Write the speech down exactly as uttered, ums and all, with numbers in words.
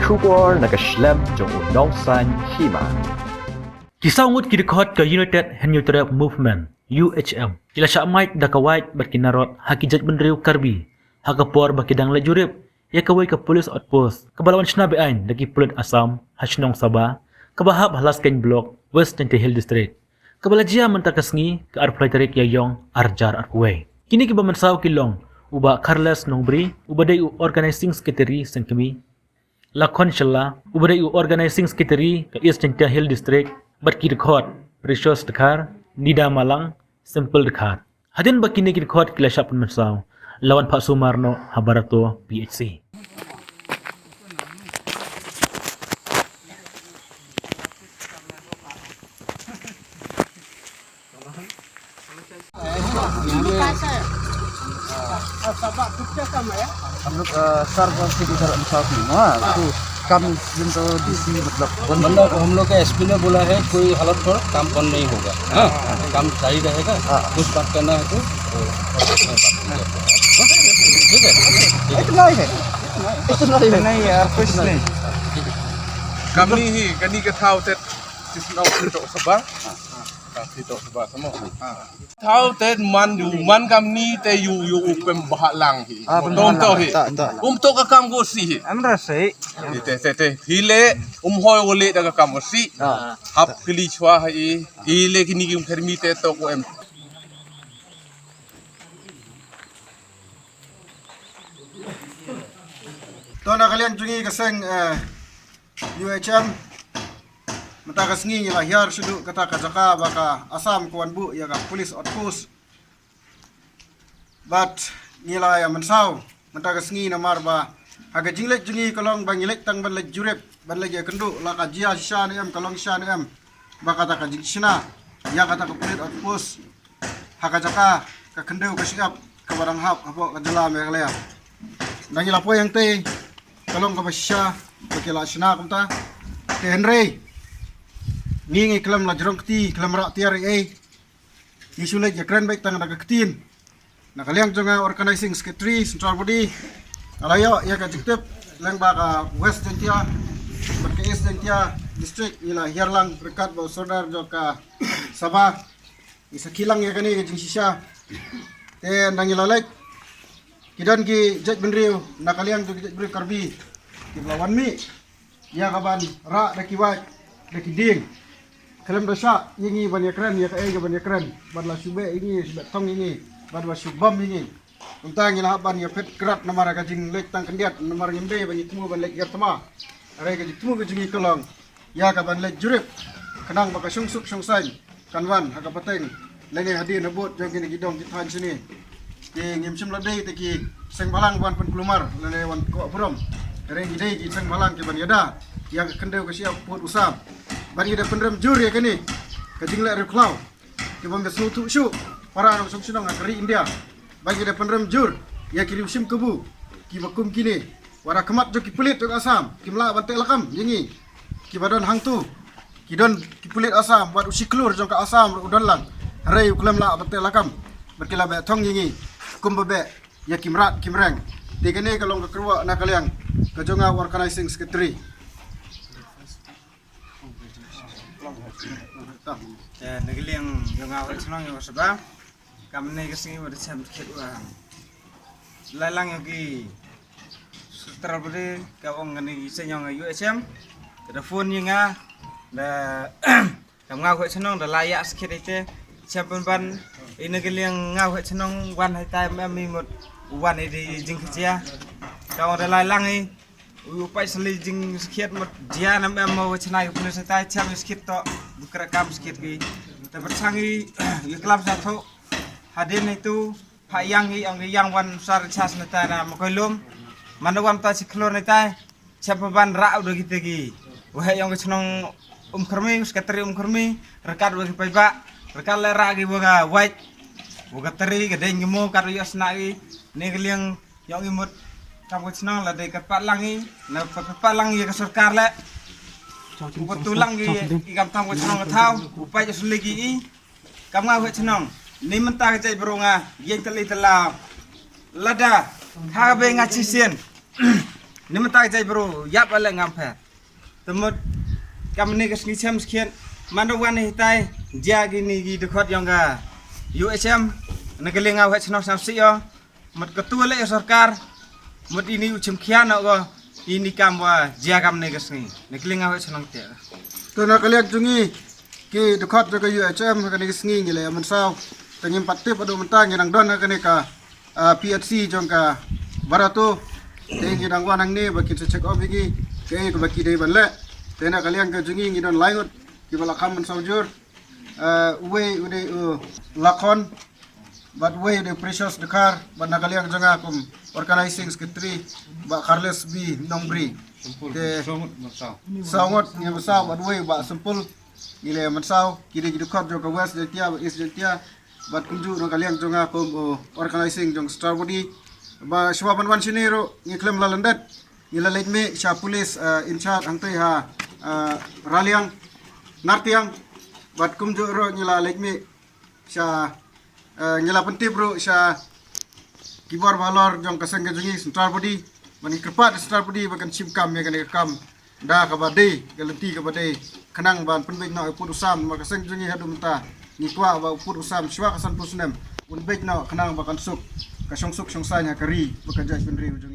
Khubor na ka shlem jong u nongsan hima. Ki saw ngut ki dkhot ka United Hynñiewtrep Movement, U H M, ki la shah mait da ka wait bad ki narod ha ki jaitbynriew Karbi ha ka por ba ki dang leit jurip ïa kawei ka police outpost kaba la wan shna be-aiñ da ki pulit Assam ha shnong Saba, kaba hap ha Laskeiñ Block, West Jaintia Hills District, kaba la jia mynta ka sngi, ka arphew lai tarik Ïaïong arhajar arphew wei. Kine kiba mynsaw ki long u Bah Carles Nongbri, uba dei u Organizing Secretary seng kmie, Lakhon Shylla, uba dei u Organizing Secretary ka East Jaintia Hills District, bad ki dkhot Precious Dkhar, Nida Malang, Simple Dkhar. Hadien ba kine ki dkhot ki la shah pynmynsaw, la wan phah sumar noh ha Barato P H C. हम लोग, अ, सर को सीधे सर साथ में, हाँ, तो काम जिन तो डीसी मतलब बंद मतलब, हम लोग का एसपी ने बोला है, कोई हालत पर काम बंद नहीं होगा। हाँ, काम जारी रहेगा। हाँ। कुछ बात करना है तो, तो ठीक है, ठीक है। इतना ही है, इतना ही है। नहीं यार, कुछ नहीं। Kami hi, kani ka thaw te, tisno to sabar. Ka ti to ba samo. Thaw te man yu man kam ni te yu yu u pem bha lang hi. Ah, pem bha lang. Tong to hi. Ta, ta. Um to ka kam go si hi. Am ra sei. Te te te. Hi le um hoi wo le da ka kam go si. Ah. Hap kli chwa hi. Hi le kini kim khermi te to ko em. To na ka liang jong ngi ka seng, eh, U H M, mynta ka sngi ngi la hiar shuh kata ka jaka ba ka Assam ka wan buh ïa ka police outpost. Bad ngi la ïa mynsaw mynta ka sngi namar ba ha ka jingleit jong ngi ka long ba ngi leit tang ban leit jurip, ban leit ïakynduh la ka jia shisha ne em, ka long shisha ne em ba kata ka jingshna ïa kata ka police outpost ha ka jaka ka khyndew ka shyiap kaba dang hap hapoh ka jylla Meghalaya. Ngi la poi hangtei ka long kaba shisha ba ki la shna kumta. Te hynrei ngi ngi khlem la jrong kti, khlem rah tiar ei ei. Ngi shu leit ïakren beit tang da ka ktien. Na ka liang jong nga Organizing Secretary Central Body, nga la ïoh ïa ka jingtip lyngba ka West Jaintia bad ka East Jaintia District, ngi la hiar lang ryngkat bad u Sordar jong ka Saba. Ngi sakhi lang ïa kane ka jingshisha. Te nda ngi la leit, ki don ki jaitbynriew na ka liang jong ki jaitbynriew Karbi kiba la wan mih ïa ka ban rah da ki wait da ki dieng. Khlem da shah ïa ngi ban ïakren ïa kaei ka ban ïakren, bad la shu beh ïa ngi, shu beh thong ïa ngi, bad la shu bam ïa ngi. Kumta ngi la hap ban ïaphet krad namar ka jingleit tang khyndiat, namar ngim dei ba ngi thmu ban leit ïar thma. Hynrei ka jingthmu ka jong ngi ka long ïa ka ban leit jurip, khnang ba ka shongsuk shongsaiñ kan wan ha ka pateng lane hadien habud jong kine ki dong ki thaiñ shane. Te ngim shym la dei te ki seng bhalang wan pynkulmar lane wan koh burom. Hynrei ngi dei ki seng bhalang ki ban ïada ïa ka khyndew ka shyiap pud u sam. Bad ngi da pynrem jur ïa kane ka jingleh riewkhlaw. Ki bym da sngewthuh shuh para nongshong shnong ha ka ri India. Ba ki da pynrem jur ïa ki riew shim kabu kiba kum kine. Wat ha khmat jong ki pulit jong Assam kim lah ban teh lakam ïa ngi kiba don hangto. Ki don ki pulit Assam, wat u shikhlur jong ka Assam ruh u don lang. Hynrei u khlem lah ban teh lakam bad ki la beh thong ïa ngi kumba beh ïa ki mrad ki mreng. Te kane ka long ka kyrwoh na ka liang ka jong nga Organizing Secretary. Te na ka liang jong nga Waheh Shnong, ïa u Saba. Kam ne ka sngi wa da shem khit wa lai lang ïa ki sutrar bri ka ong kane ki seng ïa nga U H M. Ka da phone ïa nga da kam nga Waheh Shnong da la ïa skit ite. Shem pynban ina ka liang nga Waheh Shnong wan hai tai mem mi mut wan i di jingkhia. Ka ong da lai lang i u pai sali jingskit mut jia nam em mo chna yu pune satai cham skit to bukra kam skit ki. Ta bersang i yu klam sa tho. Hadin itu pha yang i ong yang wan sar chas na ta na mo koilum. Mana wan ta si klor na tai. Cham ban ra u do kita ki. Wahai ong Shnong Um Kyrmi, Sekretari Um Kyrmi, rekat wa ki pai ba, rekat le ra ki wa ga wait. Wa ga teri ga deng ki mo kat yu sna ki. Ni ka liang ïong i mut kam ka chnong la dei ka pat lang i, na pat, pat lang i ka sorkar le. U pat tu lang i, i kam tam ka chnong ka thaw, u pat suli ki i. Kam nga Waheh Shnong, ni mynta ka jait bro nga, ïeng tali tala. Lada kha ka be nga chi sien. Ni mynta ka jaitbru ïap ale ngam pher. Te mut kam ni ka sngi chem skhiat man da wan hitai jia kini ki dkhot jong ka U H M na ka liang nga hoi chnong sam si o. Mut ka tu le sorkar mut ini u chim khia na ko ini kam wa jia kam ni ka sngi na ka liang nga hoi chnong te. To na ka liang jong ngi ki dkhot jong ka U H M ka ni ka sngi ngi le mynsaw. Te ngim pat tip adu mynta ngi nang don ka ni ka ah, P H C jong ka Barato. Te ngi dang wan hangne ba kin sa check up ïa ngi kaei kaba ki dei ban leh. Te na ka liang ka jong ngi ngi don lai ngut kiba la kham mynsaw jur. Ah, uwei u dei u Lakhon bad uwei u dei Precious Dkhar bad na ka liang jong nga kum organizing secretary Bah Carles B Nongbri. Te saw ngut ngi mynsaw bad uwei Bah Sempul. Ngi le mynsaw ki dei ki dkhot jong ka West Jaintia bad East Jaintia. Bad kumjuh na ka liang jong nga kum u organizing jong Star Body. Ba shuwa ban wan shini ruh ngi khlem la lyndet ngi la leit mih sha police, eh, in charge hangtei ha, eh, Raliang Nartiang. Bad kumjuh ruh ngi la leit mih sha, eh, ngi la pyntip ruh sha ki bor balor jong ka seng ka jong ngi Star Body. Ban ngi kyrpad Star Body ba kan shim kam ïa kane ka kam da kaba dei ka lynti kaba dei khnang ban pynbeit noh u pud u sam ma ka seng jong ngi haduh mynta. Ngi kwah ba u pud u sam shuwa ka sanphew snem un beit noh khnang ba kan suk ka shongsuk shongsaiñ ha ka ri bad ka jaitbynriew jong ngi.